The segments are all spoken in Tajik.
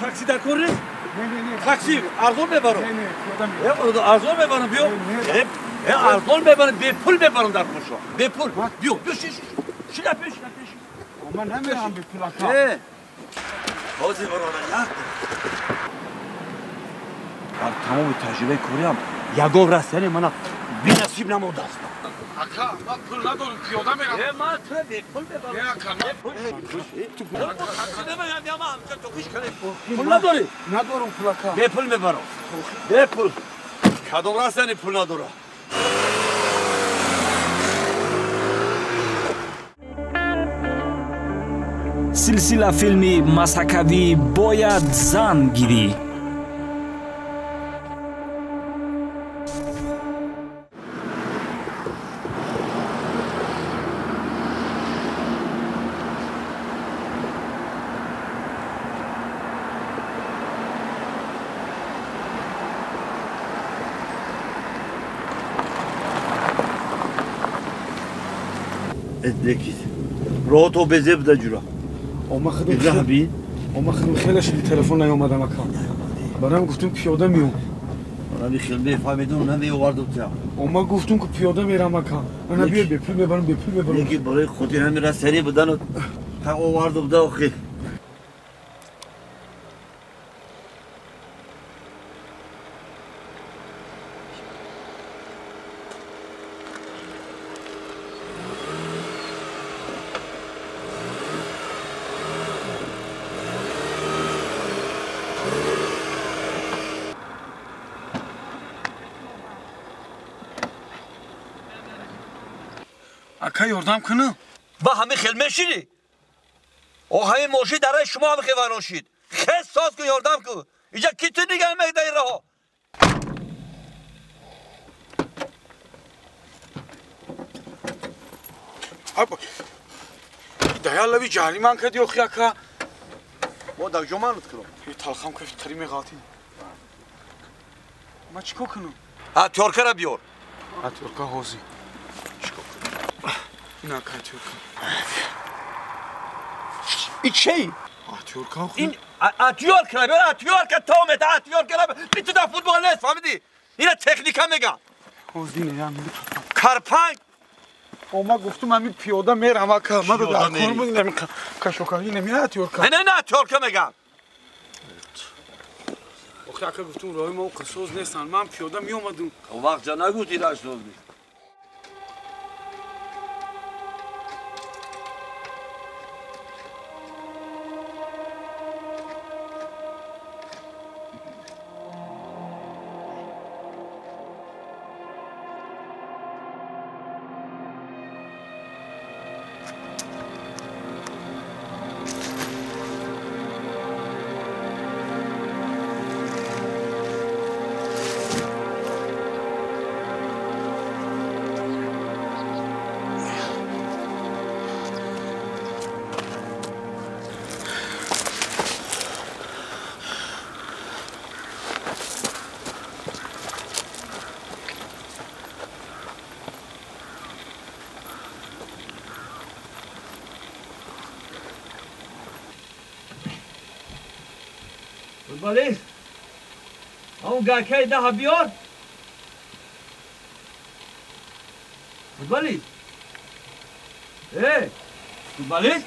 Такси дар кор нест? Такси арзон мебарам. Арзон мебарам, биё. Арзон мебарам, бепул мебарам дар кор шо. Бепул. Биё, биё ши. Шина пеш, шина пеш. Ман намерам бепул ака. Ҳозир бародар, як. Дар тамоми таҷрибаи кориам ягон растани мана бенасиб намондааст. Ака, ман пул надорам, пиёда мерам. Ман тура бепул мебарам. Ака, пул надорӣ? Надорам пул ака. Бепул мебарам. Бепул. Кадом растани пул надорад? Силсила филми масхакавӣ бояд зан гирӣ. Роҳто безеб да ҷура. Ма худам хеле шуди телефон наёмадам ака. Барам гуфтум пиёда меом. Ами хел мефаҳмидум, намеовардум тя. Ма гуфтум ки пиёда мерам ака. Ана биё бепул мебарам, бепул мебарам. Лекин барои хотир ҳамин расарӣ будану та овардум да охи. Ака ёрдам кунам. Ба ҳами хел мешинӣ? О ҳами мошин дараи шумо ҳам хел вайрон шид. Хел соз кун, ёрдам кун. Иҷа ки ту нигаҳ мекда ин раҳо? Даялави ҷаҳли ман кади охи ака. Мо дар ҷо манут кунам. Талхам кафи тари меғалтӣ. Ма чӣ кор кунам? Тёркара биёр. Тёрка ҳозир. Ин ака тёрка. И чей? Тёрка. Ин атёрка, биёр атёрка то мета атёрка. Биту дар футбол нест, фаҳмидӣ? Ина техника мегам. Ҳозир не, ям. Карпанг. Ма гуфтум ами пиёда мерам ака. Ма дар кор буд инами кашока. Инами атёрка. Не, не, не, атёрка мегам. Охи ака гуфтум роҳи мо қисоз нестанд. Ман пиёда меомадум. Вақт ҷа нагуфти раш соз нест. Футболист, ҳамон гайкаи даҳа биёр. Футболист, футболист.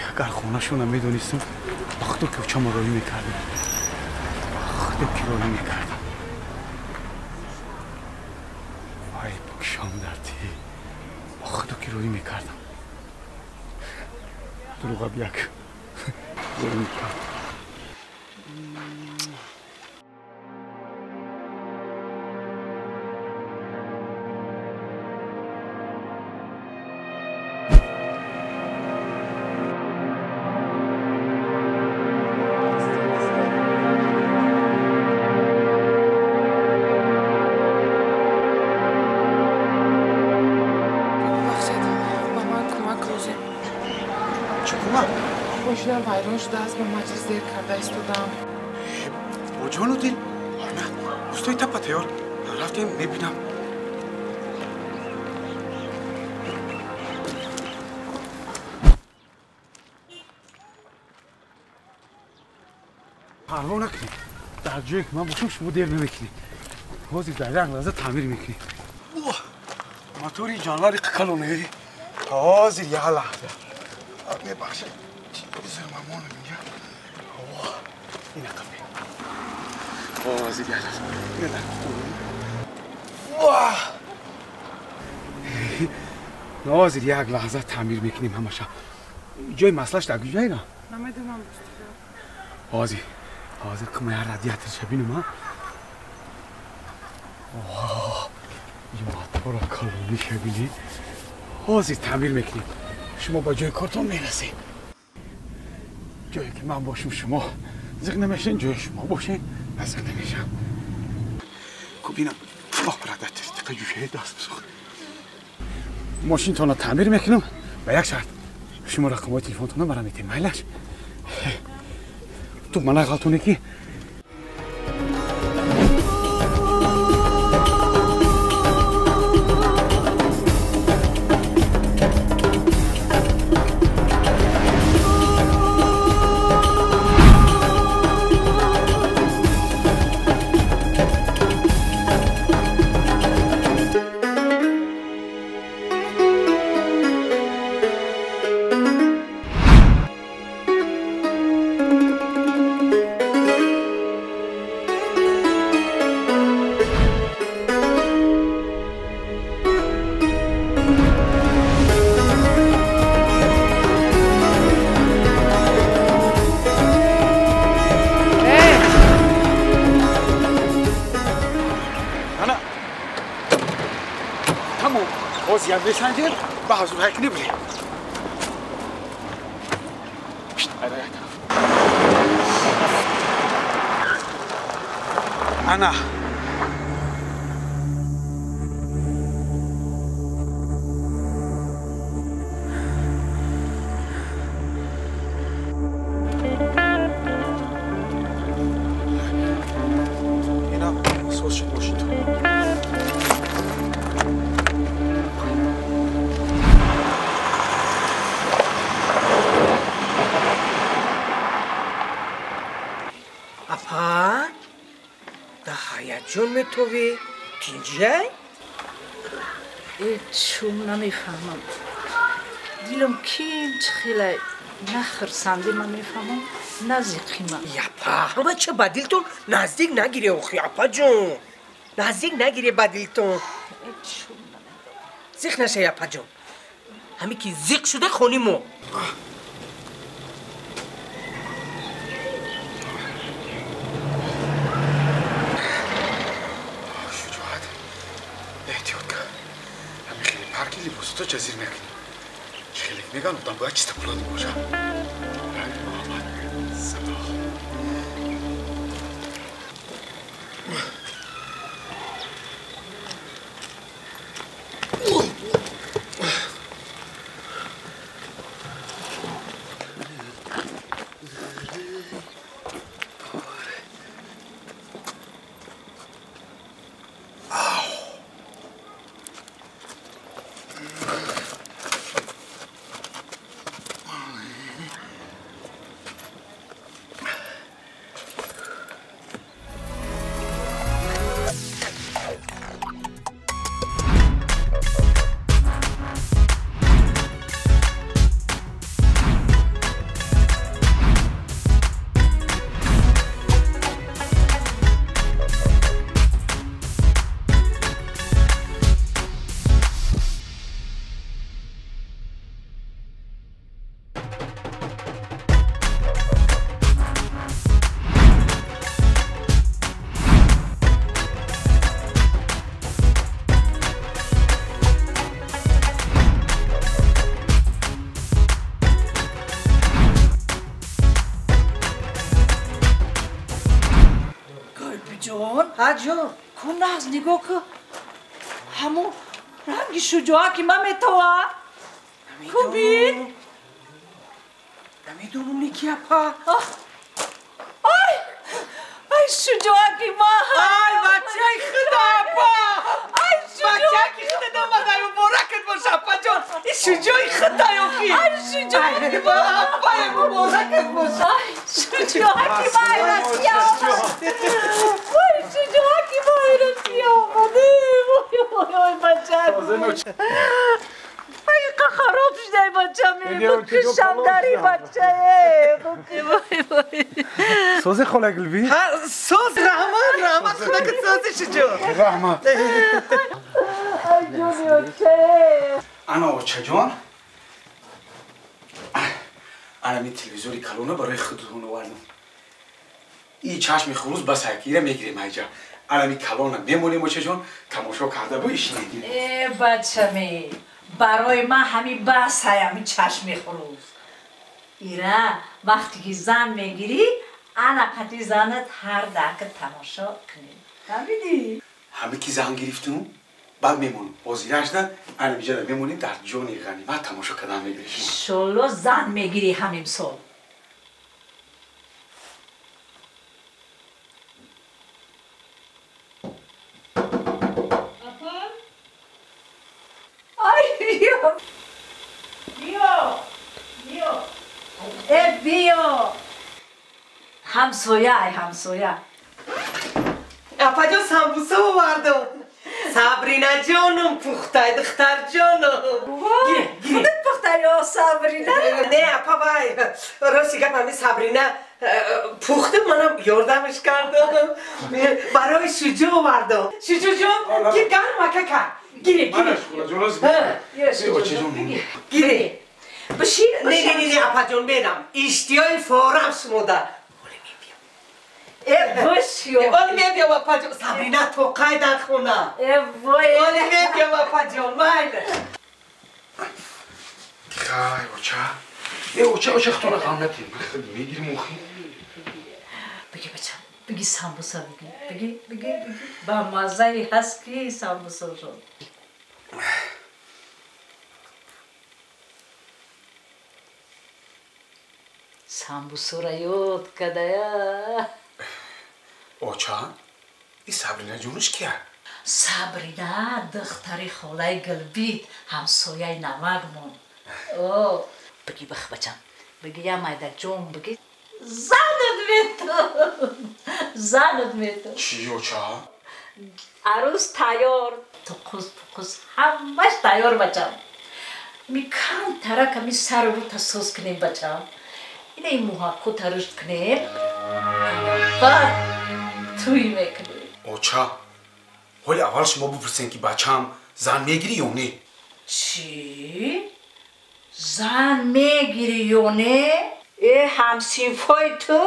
Агар хонашона медонистам, ба худо кӯчамо роҳӣ мекардам. Ба худо ки роҳӣ мекардам. Вай, букшом дар ти. Ба худо ки роҳӣ мекардам. Дурӯға бияк. Роҳӣ мекардам. Вайрон шудааст, ба маҷлис дер карда истодам. Бо ҷону дил? На, устои тапа тайёр. Рафтем, мебинам. Парво накунед. Дар ҷое ки ман бошам, шумо дер намекунед. Ҳозир дар як лаҳза таъмир мекунед. Мотори ҷанвари қикалоне. Ҳозир як лаҳза. Мебахшед. Бизор мамонам инҷа. Ина қафе. Ҳозир як лаҳза. Ина дар кутум. Ҳозир як лаҳза таъмир мекунем ҳамаша. Ҷои маслаш дар куҷое на? Намедонам. Ҳозир. Ҳозир ки ман радиаторша бинам, а? Ин мотора калониша бинед. Ҳозир таъмир мекунем. Шумо ба ҷои кортон мерасед. Ҷое ки ман бошам, шумо зиқ намешен, ҷои шумо бошен, ман зиқ намешам. Ку бинам, радиатор тиқа ҷӯшаи даст бисӯхт. Мошинтонро таъмир мекунам ба як шарт. Шумо рақамҳои телефонтонро мара метем, майлаш? Ту мана ғалтоне ки месанҷер ба ҳазурҳайк небурем. Ана. Ина соз шуд мошинтон. Апа, да ҳаяҷон метовӣ, тинҷай? Чум намефаҳмам. Дилам ким чӣ хелай, на хирсандӣ ман мефаҳмам, на зиқима. Япа, ҳама ча ба дилтон наздик нагире охи, апаҷон. Наздик нагире ба дилтон. Зиқ наша, япаҷон. Ҳаме ки зиқ шуда хони мо. Либосото ҷазир мекунӣ. Чӣ хеле меган одам бояд чиста пулоди боша. Ранги Муҳаммад Сабоҳ. Ҳа ҷон. Ку нағз нигоҳ ку. Ҳамон ранги шуҷоа ки ман метова. Ку бин. Намедонам неки апа. Ай! Ай шуҷоа ки ман. Ай бачаи худо апа. Ай бача ки худо омадай муборакат боша апаҷон. Ин шуҷои худай охи. Ай шуҷоа ки ман. Апаи муборакат боша. Ай шуҷоа ки ман Россия омад. Ой шуҷоа ки ман Россия омад. Ой ой ой бача. Ай хароб шудай бача ми. Бикушам дари бача. Сози хола Гулби? Ҳа соз раҳмат раҳмат худо ки сози шуҷо. Раҳмат. Ай ҷони оча. Ана очаҷон. Ана ми телевизори калона барои худатон овардам. И чашми хурӯз бас ира мегирем айҷа. Ана ми калона мемонем очаҷон, тамошо карда бо ишинедим. Э бачами, барои ман ҳами бас ҳами чашми хурӯз. Ира вақте ки зан мегирӣ, ана қати занат ҳар дака тамошо кунӣ. Фаҳмидӣ? Ҳами ки зан гирифтум, баъд мемонем. Ҳозирашда ана миҷада мемонем дар ҷони ғанимат тамошо кардан мегирем. Иншолло зан мегирӣ ҳамин сол. Ай биё. Биё. Биё. Э биё. Ҳамсоя ай ҳамсоя. Апаҷон самбуса овардам. Сабрина ҷонум пухтай духтар ҷонум. Худат пухтай ё Сабрина? Не апа вай. Рости гап ҳами Сабрина пухтим манам ёрдамаш кардам. Барои шуҷӯ овардам. Шуҷӯ ҷон гир гарм акака. Гире гире. Гире. Бишин. Не не не апаҷон мерам. Иштиҳои форам шумода. Э бошё. Оли мебиём апаҷон. Сабрина тоқай дар хона. Э вой. Оли мебиём апаҷон. Майли. Хай оча. Э оча оча худтона ғам натин. Мегирим охи. Биги бачам. Биги самбуса биги. Биги биги биги. Ба маззаи ҳаст ки самбуса шуд. Самбусаро ёд кардая. Оча, и Сабрина ҷонаш кия? Сабрина духтари холаи Гулбит, ҳамсояи намакмон. О, биги бих бачам. Биги я майда ҷон биги. Занат мету. Занат мету. Чӣ оча? Арӯз тайёр, туқуз пуқуз ҳамаш тайёр бачам. Ми кам тарака ми сару рута соз кунем бачам. Ина ин муҳаккута рушд кунем. Баъд туй мекунем. Оча, ҳоли аввал шумо бипурсем ки бачаам зан мегирӣ ё не? Чӣ? Зан мегирӣ ё не? Э ҳамсинфҳои ту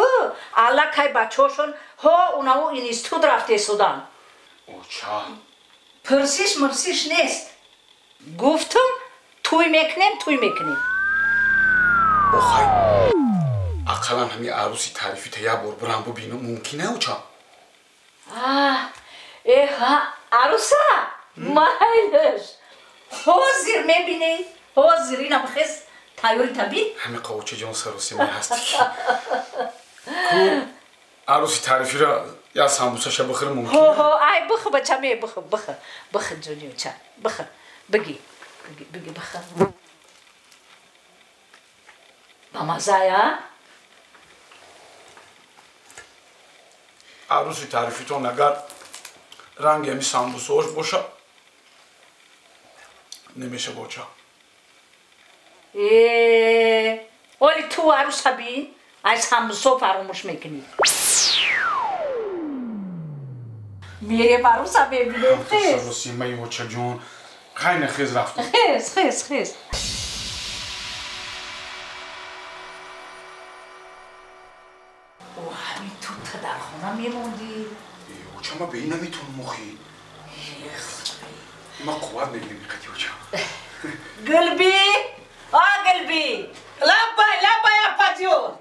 аллакай бачаҳошон ҳо унаво институт рафта истоданд. Оча. Пурсиш мурсиш нест. Гуфтум туй мекунем, туй мекунем. Охай, ақаллан ҳами арӯси таърифита як бор бирам бибинам мумкин е оча? Э ҳа, арӯса? Майлаш. Ҳозир мебинӣ, ҳозир инам хез тайёри табин. Ҳами қавоча ҷон саросима ҳастӣ. Ку арӯси таърифиро як самбусаша бихӯрам мумкин? Ҳо ҳо, ай бихӯ бача ме бихӯ, бихӯ, бихӯ ҷони оча, бихӯ, биги, биги, биги бихӯ. Ба маззая? Арӯси таърифитон агар ранги ҳами самбусаош боша немешава оча. Э, оли ту арӯса бин, ай самбусо фаромӯш мекунӣ. Мерем арӯса мебинем хез. Саросимаи очаҷон, хайна хез рафтем. Хез, хез, хез. О, ҳамин тута дар хона мемондӣ. Оча, ма бе ин наметавонам охи. Ма қувват мегирем диққати оча. Гулби, а Гулби. Лаббай, лаббай апаҷон.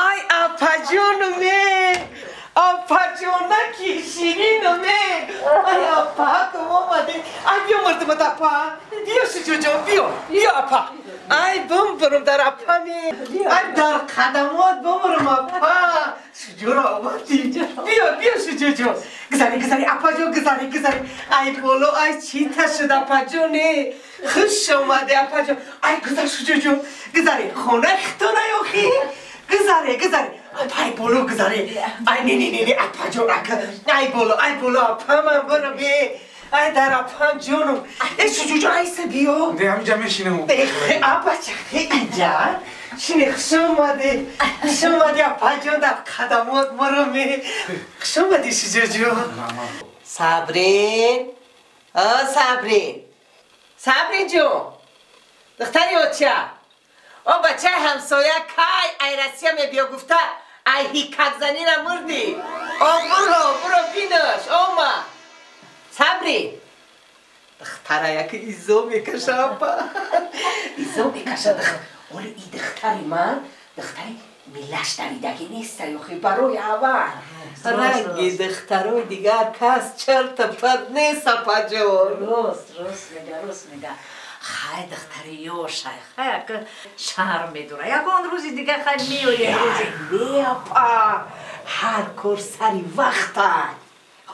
Ай апаҷонум е. бачаки ширинаме. Ай апа, ком омаде. Ай биё мардумат апа. Биё Шуҷоҷон, биё. Биё апа. Ай бумбурум дар апаме. Ай дар қадамот бумурум апа. Шуҷоро овардӣ. Биё, биё Шуҷоҷон. Гузари, гузари, апаҷон, гузари, гузари. Ай боло, ай чита шуд апаҷоне. Хуш омаде апаҷон. Ай гузар Шуҷоҷон. Гузари, хонаи хитона ёхи. Гузаре, гузаре. Ай боло гузаре. Ай не не не не апаҷон ака. Ай боло, ай боло апа ман барам. Ай дар апам ҷонум. Э Шуҷоҷон айса биё. Не ҳаминҷа мешинам. Апача инҷа. Шине хуш омаде. Хуш омаде апаҷон дар қадамот марам. Хуш омади Шуҷоҷон. Сабрин. О Сабрин. Сабрин ҷон. Духтари оча. О бачаи ҳамсоя кай ай Россия мебиё гуфта ай ҳикакзанира мурдӣ. О буро, буро бинаш, ома. Сабри. Духтара яки изо мекаша апа. Изо мекаша духтар. Оли и духтари ман, духтари милаш даридагӣ неста ёхи барои ҳава. Ранги духтарои дигар кас чарта пад нест апаҷон. Рост, рост мега, рост мега. Хай духтари ёшай, хай ака шаҳр медура. Ягон рӯзи дигар хай меояд рӯзи. Не апа, ҳар кор сари вақта.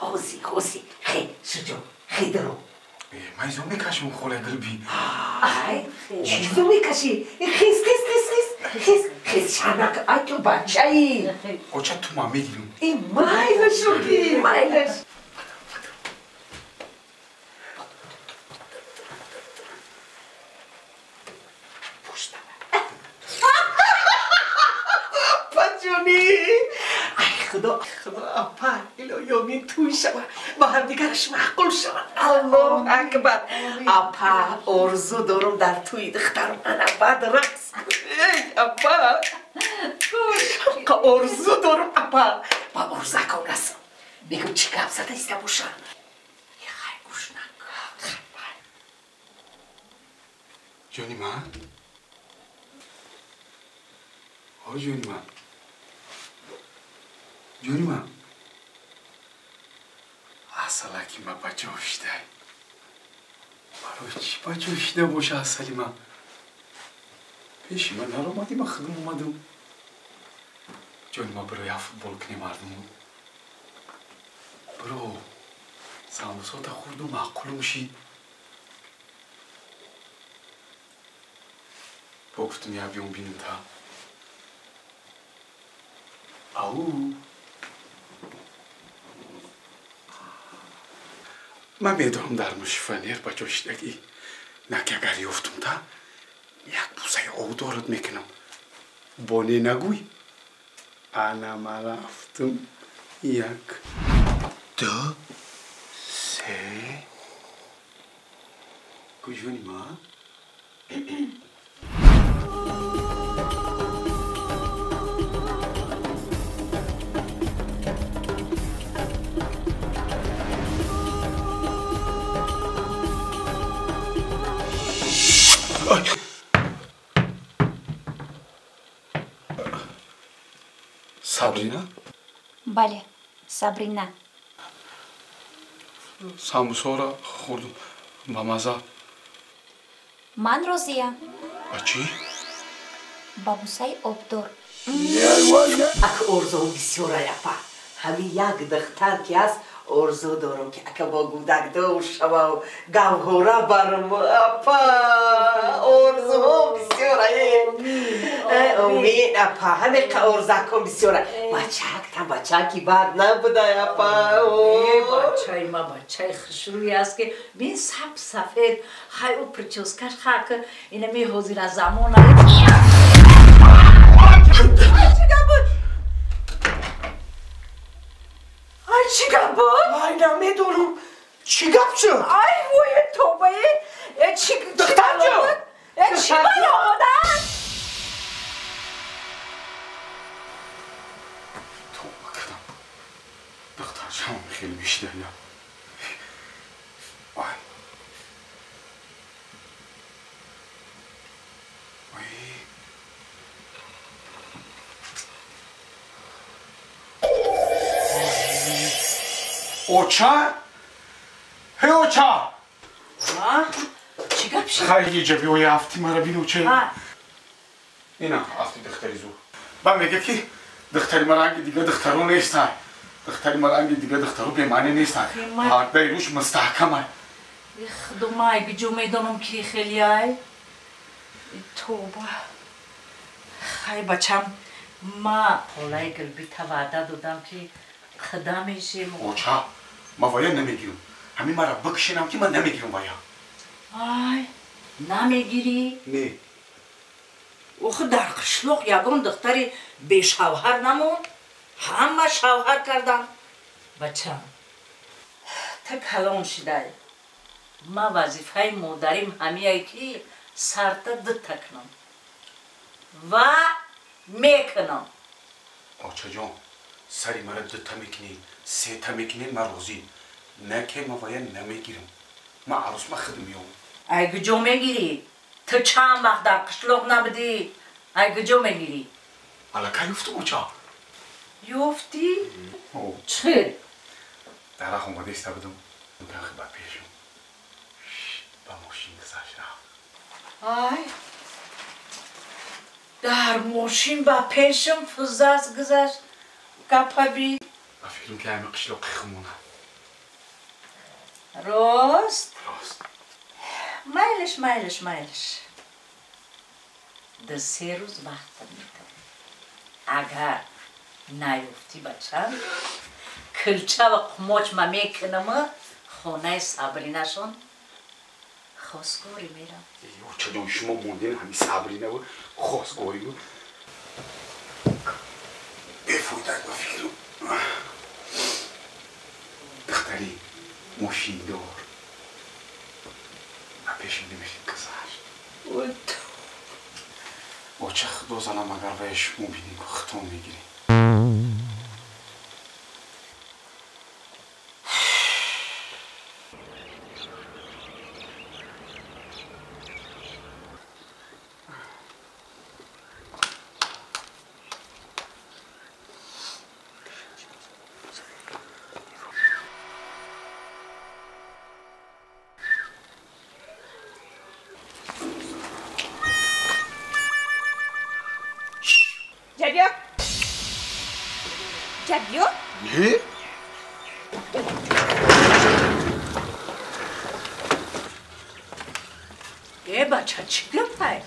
Ҳози, ҳози, хе, Шуҷо, хе даро. Ман изо мекашам хола гулби. Ай, чӣ изо мекашӣ? Хис, хис, хис, хис, хис, хис, шанак, ай ту бачаи. Оча ту ман мегирам. Э, майлаш, Шуки, майлаш. Худо, худо, апа, илоҳӣ туй шава, ба ҳамдигараш маъқул шаванд. Аллоҳ акбар. Апа, орзу дорам дар туи духтарам ана баъд рақс. Эй, апа. Орзу дорам, апа. Ба орзакам расам. Мегӯм чӣ гап зада иста бошам. Хай гӯш накун. Ҷони ман? О, ҷони ман. Ҷони ман, асалаки ма ба ҷо шидай. Барои чӣ ба ҷо шида боша асали ман? Пеши ман наромадӣ, ман худам омадам. Ҷони ман, биро як футбол кунем мардуму. Биро, самбусота хӯрду маъқулум шид. Бо гуфтум як биём бинам та. Ау. Ман медонам дар мушифанер ба ҷо шидагӣ. Нак агар ёфтум та, як бусаи обдорат мекунам. Бо не нагӯй. Ана ман рафтум. Як, ду, се. Куҷони ман? Сабрина? Бале, Сабрина. Самбусоро хӯрдум ба маза. Ман розиям. Ба чӣ? Ба бусаи обдор. Ак орзуам бисёрай апа. Ҳамин як духтар ки ҳаст, орзу дорам ки ака бо гудакдор шавам, гавҳора барам. Апа, орзуҳо бисёрай. Омин апа, ҳамин орзакҳо бисёрай. Бачактам бачаки бад набудай апа. Бачаи ма бачаи хушрӯй аст ки бин саб сафед, хай ӯ прическаш хак ина меҳозира замона. Ай чӣ гап буд? Ай намедонам. Чӣ гап шуд? Ай вой тобае. Чӣ духтарҷон? Чӣ бало омадан? Тоба кардам. Духтарҷон хеле мешидаям. Ай. Ой. Оча? Ҳей, оча! Чӣ гап шуд? Хай, иҷа биёя, афти мара бин, оча. Ина, афти духтари зур. Ба мега ки духтари ма ранги дига духтаро нестан. Духтари ма ранги дига духтаро бемаъне нестан. Пардаи рӯш мустаҳкамай. Худомай, биҷо медонам ки хелияй. Тоба. Хай, бачам, ма холаи Гулбита ваъда додам ки худа мешем. Оча, ма вая намегирам. Ҳамин мара бикшинам ки ман намегирам вая. Ай, намегирӣ? Не. Охи дар қишлоқ ягон духтари бешавҳар намонд. Ҳама шавҳар карданд. Бачам, та калон шидай. Ма вазифаи модарим ҳамияе ки сарта дута кунам ва мекунам. Очаҷон, сари мара дута мекунӣ, сета мекунӣ, ман розӣ. Не ки ма вая намегирам. Ман арӯсма худ меём. Ай куҷо мегирӣ? Ту чанд вақт дар қишлоқ набудӣ? Ай куҷо мегирӣ? Аллакай ёфтум, оча. Ёфтӣ? Чӣ? Дарах омада иста будум. Дахи ба пешум. Ба мошин гузашт рафт. Ай, дар мошин ба пешум фузас гузашт. Гапа би. Ба фикрам ки ҳами қишлоқи хумона. Рост? Рост. Майлиш, майлиш, майлиш. Ду се рӯз вақтам метавон. Агар наёфтӣ, бачам, килча ва қумоч ма мекунам, хонаи Сабринашон хосгорӣ мерам. Очаҷон, шумо монден ҳами Сабринаву хосгорию. Бефоида ба фикрам. Духтари мошиндор. Ба пешим намешид гузашт. Оча, худо занам, агар вая шумо бинӣ, хитон мегирӣ. Не? Э, бача, чӣ гапай?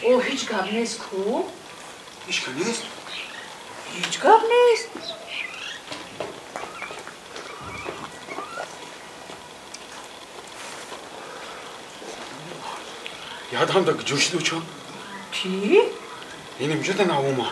О, ҳеҷ гап нест ку? Ҳеҷ гап нест? Ҳеҷ гап нест. Ядам да куҷо шуд, оча? Чӣ? Ин имҷо да навома.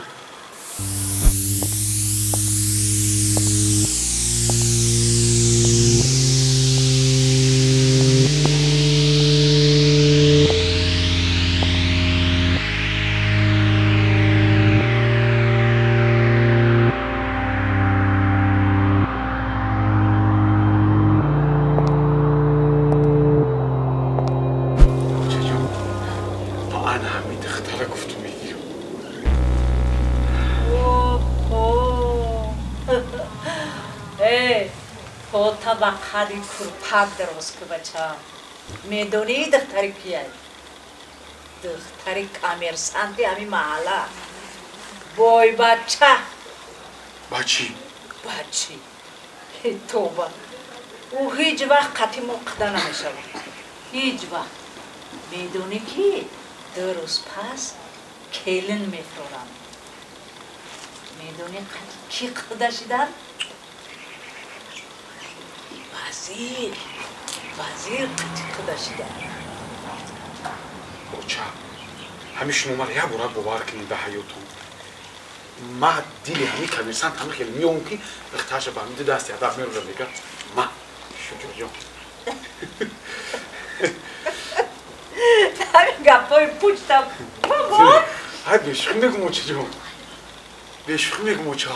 Ба қади курпак дароз ку, бачам. Медонӣ духтари кияй? Духтари коммерсанти ҳами маҳалла. Бойбача. Бачи? Бачи. Тоба. Ӯ ҳеҷ вақт қати мо қида намешавад. Ҳеҷ вақт. Медонӣ ки ду рӯз пас келин мефурорам. Медонӣ қати кӣ қида шидан? Вазир, вазир қати қида шидан. Оча, ҳамин шумо мара як бора бовар кунед ба ҳаётон. Ма дили ҳамин коммерсант ҳамин хеле меом ки духтарша ба ҳамин ду дасти адаб мерӯзад, мега ма шуҷоҷон. Ҳамин гапҳои пучтам бобо. Ҳай бешухӣ мегум, очаҷон. Бешухӣ мегум оча.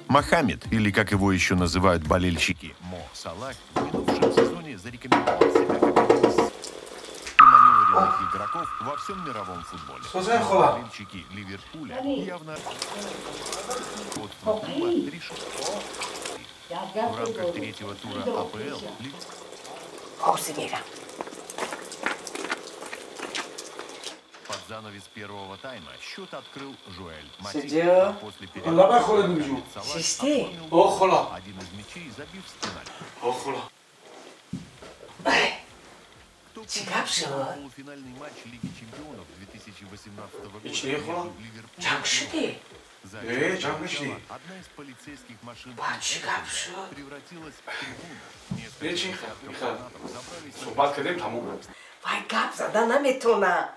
Мохаммед, или как его еще называют болельщики, Мо Салах, в минувшем сезоне зарекомендовал себя как один из маневренных игроков во всем мировом футболе. Болельщики Ливерпуля явно клуба решил. В рамках третьего тура АПЛ под занавес первого тайма счет открыл Жуэль Матип. После перерыва Салах один из мячей, забив с пенальти. Кто помнит полуфинальный матч Лиги чемпионов 2018 года между Ливерпулем за начало одна из полицейских машин превратилась в трибуну. Несколько десятков фанатов забрались на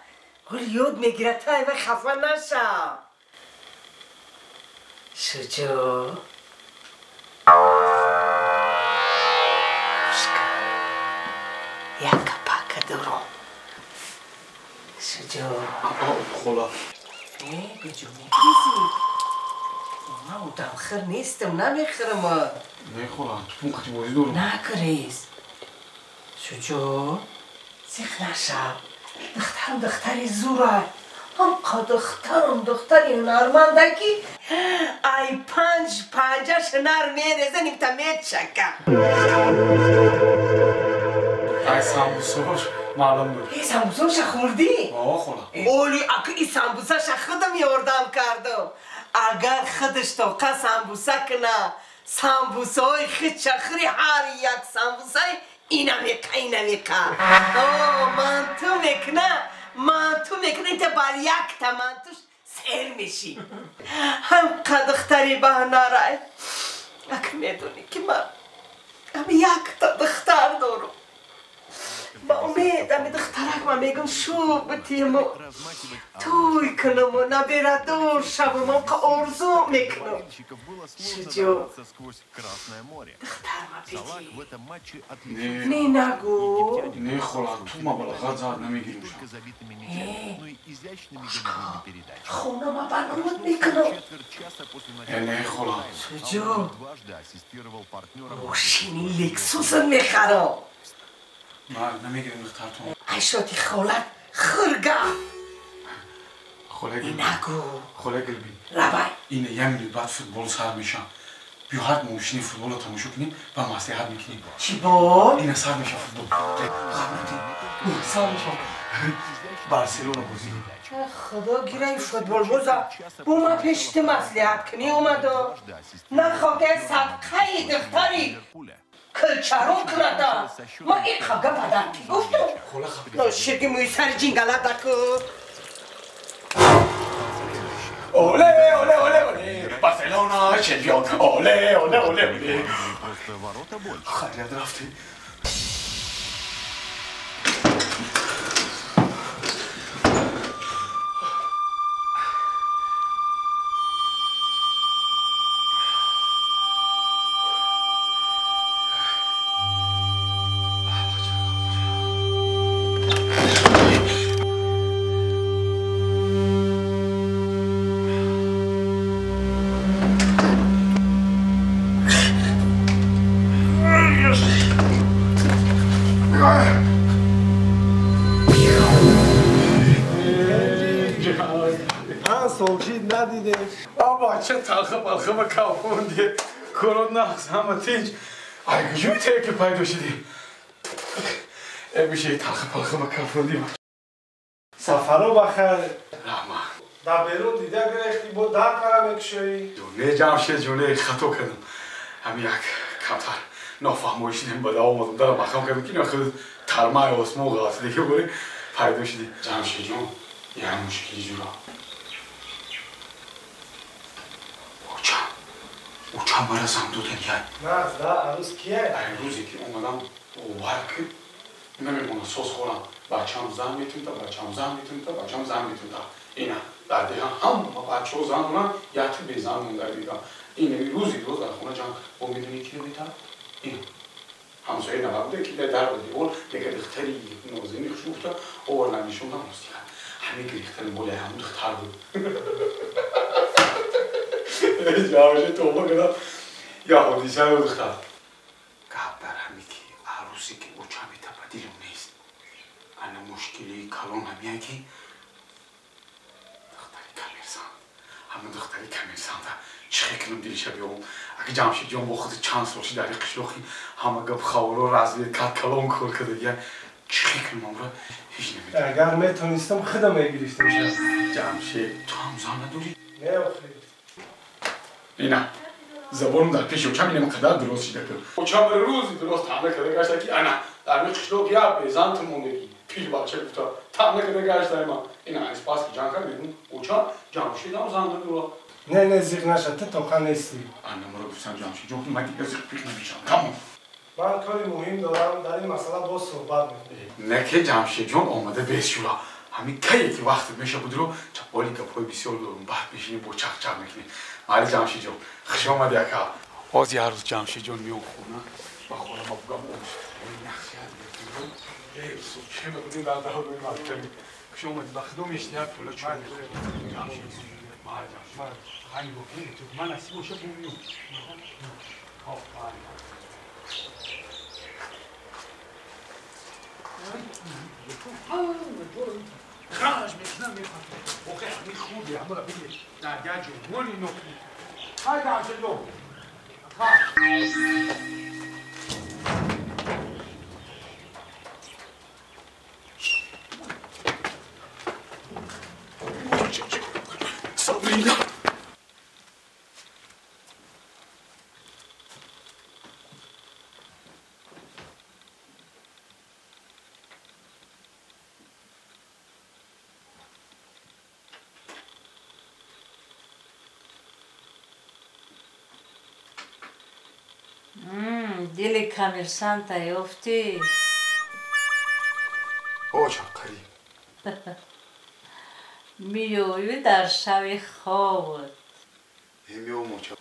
ёд мегирад, тай вай хафа наша. Шуҷо. Як капака дорам. Шуҷо. Хола. Куҷо мегрезӣ? Ман одамхӯр нестам, намехӯрам. Не хола, тупун қати бозӣ дорам. Нагрез. Шуҷо, зиқ нашав. Духтарам духтари зурай. Ҳамқа духтарам духтари ҳунармандай ки ай панҷ панҷаш ҳунар мереза нимта мечака. Ай самбусош маълум буд. Э самбусоша хӯрдӣ? О хола. Оли ака и самбусаша худам ёрдам кардам. Агар худаш тоқа самбуса куна, самбусаҳои худша хӯри ҳар як самбусаи инамиқа инамиқа. О манту мекуна, манту мекуна, инта бар якта мантуш сер мешӣ. Ҳамқа духтари баҳнарай. Ак медонӣ ки ман ҳами якта духтар дорам. Ба умед ами духтарак ман мегум шу битиму тӯй кунаму набирадор шавам, ҳамқа орзу мекунам. Шуҷо, духтарма бидӣ. Не нагӯ. Не хола, ту мабалағат зад намегирим. Хонама ба номат мекунам. Не хола. Шуҷо, мошини Лексусам мехарам. На, намегирим духтартон. Айшоти холат хӯрга. Хола гулби. Нагӯ. Хола гулби. Лабай. Ина як минут баъд футбол сар мешам. Биё ҳар мошини футболро тамошо кунем ва маслиҳат мекунем. Чӣ бо? Ина сар меша футбол. Сар меша. Барселона бозӣ. Худо гира ин футболбоза. Бо ман пеши ту маслиҳат кунӣ омадо. Нахоҳ садқаи духтари килчарон кунада. Ман ин қабга падар ки гуфтум. Ширги мӯи сари ҷингалат даку. Оле, оле, оле, оле, Барселона чемпион. Оле, оле, оле, оле. Хайрият рафтем. Ча талха балха ба кафонди, корот нақс ҳама тинч. Ай куҷои теки пайдо шудӣ? Э биши талха балха ба кафонди. Сафаро бахайр. Раҳмат. Дар берун дида гирехтӣ, бо дар кара мекушоӣ. Не Ҷамшед ҷоне, хато кардам. Ҳами як камтар нофаҳмоӣ шудем, ба давом омадам, дара махам кардам ки нахуд тармаи осмон ғафтидаги боре пайдо шудӣ. Ҷамшед ҷон, як мушкили ҷура. Учам мара зам додан яй. На, да, арӯз кия? Ай рӯзе ки омадам бовар ки намемона соз хӯрам. Бачам зан метунта, бачам зан метунта, бачам зан метунта. Ина дар деҳа ҳама бачаҳо зан доранд, якти безан монда дидам. ин рӯзи рӯз дар хона ҷанг бо медонӣ ки метавад? Ин ҳамсоя набуда ки дар девор яке духтари нозини хушгуфта овардан нишондан рости ҳамин гирифтани моли ҳамун духтар буд. Ҷамшед тоба кардам я ҳодисаи духтар. Гап дар ҳаме ки арӯсе ки оча метапа дилам нест. Ана мушкилии калон ҳамия ки духтари коммерсант. Ҳамун духтари коммерсанта чӣ хел кунам дилиша биёбам? Ака Ҷамшедҷон бо худи чанд сол шид дар қишлоқи ҳама гап хаволо разведкат калон кор карда я чӣ хел кунам амра ҳеҷ намедонам. Агар метонистам худам мегирифтам. Ҷамшед ту ҳам зан надорӣ? Не охир. Ина забонам дар пеши очам инам қадар дуроз шида кар. Очам рӯзи дуроз таъна карда гашта ки ана дар ми қишлоқ я безан ту мондагӣ пир бача гуфта таъна карда гашта ма. Ина аспас ки ҷанг кард мегӯм оча Ҷамшедам зан надорад. Не, не, зиқ наша, ту тоқа нестӣ. Ана маро гуфтам Ҷамшедҷон, ман дигар зиқ пиқ намешавам. Тамом. Ман кори муҳим дорам, дар ин масъала боз суҳбат мекунем. Не ки Ҷамшедҷон омада бес шула. Ҳамин кае ки вақт меша будро, чаполи гапҳои бисёр дорум, баъд мешинем бо чақчақ мекунем. Майли Ҷамшедҷон, хуш омадӣ ака. Ҳоз як рӯз Ҷамшедҷон меом хона, ба хона ба бугам нақшият мекунем. Эй, чӣ мекунем дар давраи мактабӣ. Хуш омадӣ, ба худо мешинем як пула чой мехӯрем. Ҷамшед, майли Ҷамшед. Ҳамин гуфт, ман насиб боша бумиём. Хоп, майли. خرج میکنم میخوام اوکی همین خوبی همون بگیر در گه جمهوری نکلی های جمشید سابرینا дили коммерсанта ёфтӣ? Оча қариб. Меёӣ дар шави хобот. Меём оча.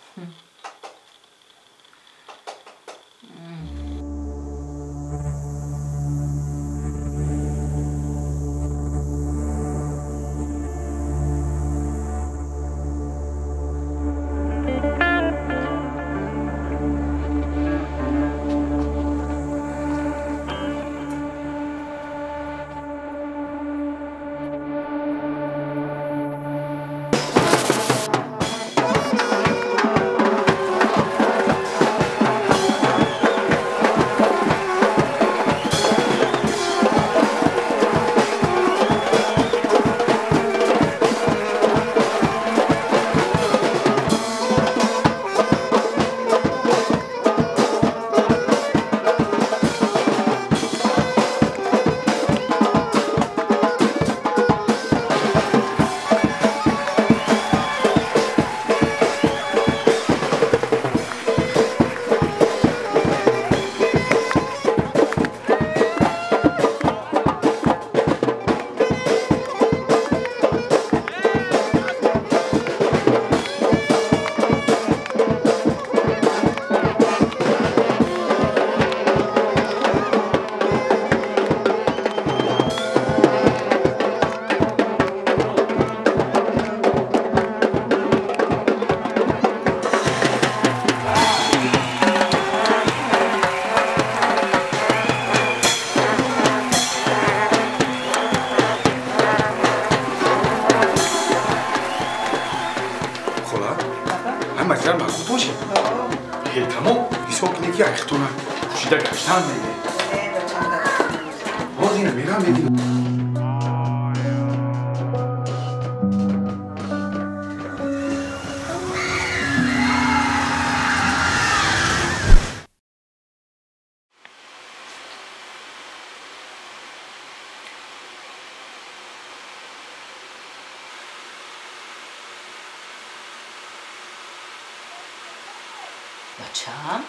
Бачам,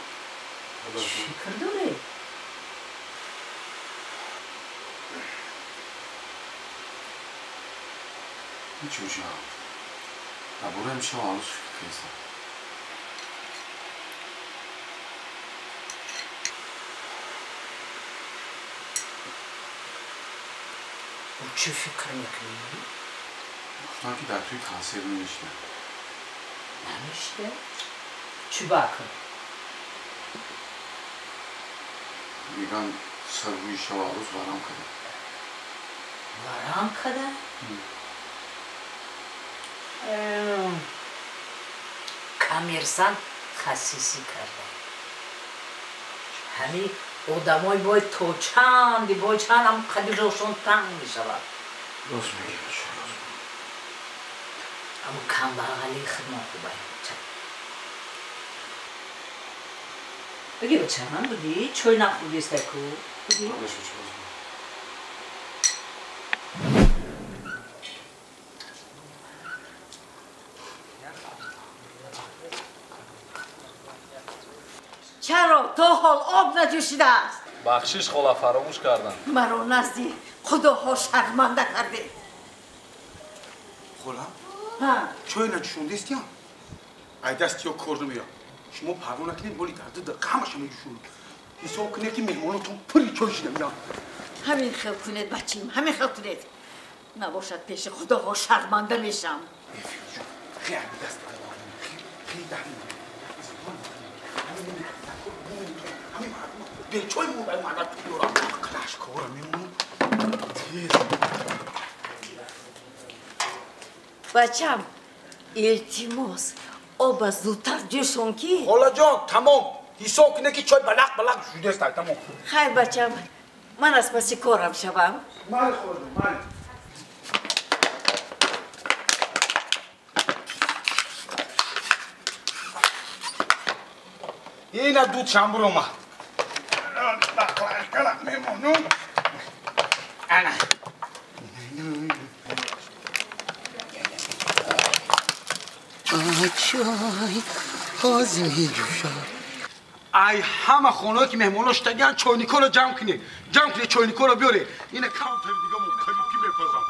чӣ фикр дорӣ? Ҳеҷ ҷо. Дар бораи имшаб арӯз фикр кардам. Чӣ фикр мекунӣ? Гуфтам ки дар тӯи консерт намешинам. Намешинам? Чӣ бакун? Меган саррӯи шава арӯз варам кардам. Варам кардам? Коммерсант хасисӣ кардам. Ҳамин одамои бой то чанди бой чанд ҳам қадижошон танг мешавад. Рост мегӣ, рост. Аммо камбағалии худмон хубай. Бигӣ бачам, бигӣ, чой нахӯрдистай ку. Бигӣ. Чаро то ҳол об наҷӯшидааст? Бахшиш хола, фаромӯш кардам. Маро назди худоҳо шарманда кардед. Хола? Чой наҷӯшондистиям? Ай дасти ё кор намеяд. Шумо парво накунед, моли дар ду дақиқа ҳамаша меҷӯшонад. Ҳисоб кунед ки меҳмонотон пури чой шида меянд. Ҳамин хел кунед, бачим, ҳамин хел кунед. Набошад пеши худоҳо шарманда мешам. Хеле даст хеле дар бечой мобай мана туёра қилаш кора мемонам. Бачам, илтимос, оба зудтар ҷӯшон ки. Холаҷон, тамом. Ҳисоб кунед ки чой балақ балақ ҷӯшидааст, тамом. Хайр, бачам, ман аз паси корам шавам. Майли, холаҷон, майли. Ина дуд шамбур омад. Мемонум. Ана. Чой ҳозир меҷӯшад. Ай ҳама хонаҳое ки меҳмонҳо шудагианд, чойникҳоро ҷамъ кунед. Ҷамъ кунед, чойникҳоро биёред. Ина камтар дига мо қариб ки мепазам.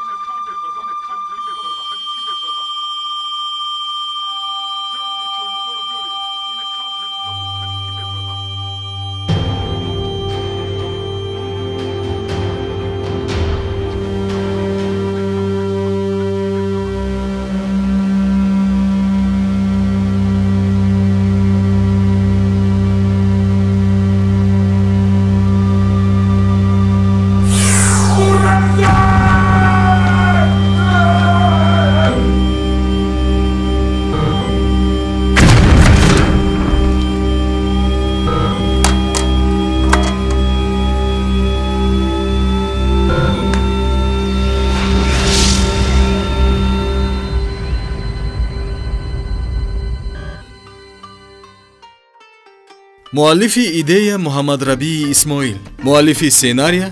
Муаллифи идея Муҳаммадрабии Исмоил, муаллифи сценария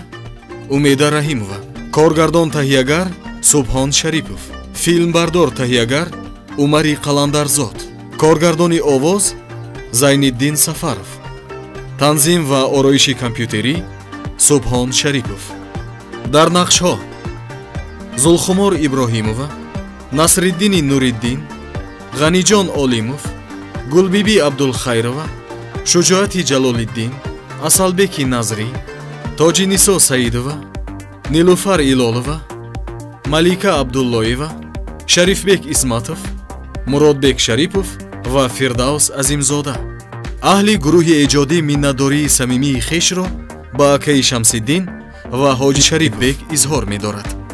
Умеда Раҳимова, коргардон таҳиягар Субҳон Шарипов, филмбардор таҳиягар Умари Қаландарзод, коргардони овоз Зайниддин Сафаров, танзим ва ороиши компютерӣ Субҳон Шарипов. Дар нақшҳо Зулхумор Иброҳимова, Насриддини Нуриддин, Ғаниҷон Олимов, Гулбибӣ Абдулхайрова, Шуҷоати Ҷалолиддин, Асалбеки Назрӣ, Тоҷинисо Саидова, Нилуфар Илолова, Малика Абдуллоева, Шарифбек Исматов, Муродбек Шарипов ва Фирдавс Азимзода. Аҳли гурӯҳи эҷодӣ миннатдории самимии хешро ба акаи Шамсиддин ва Ҳоҷи Шарифбек изҳор медорад.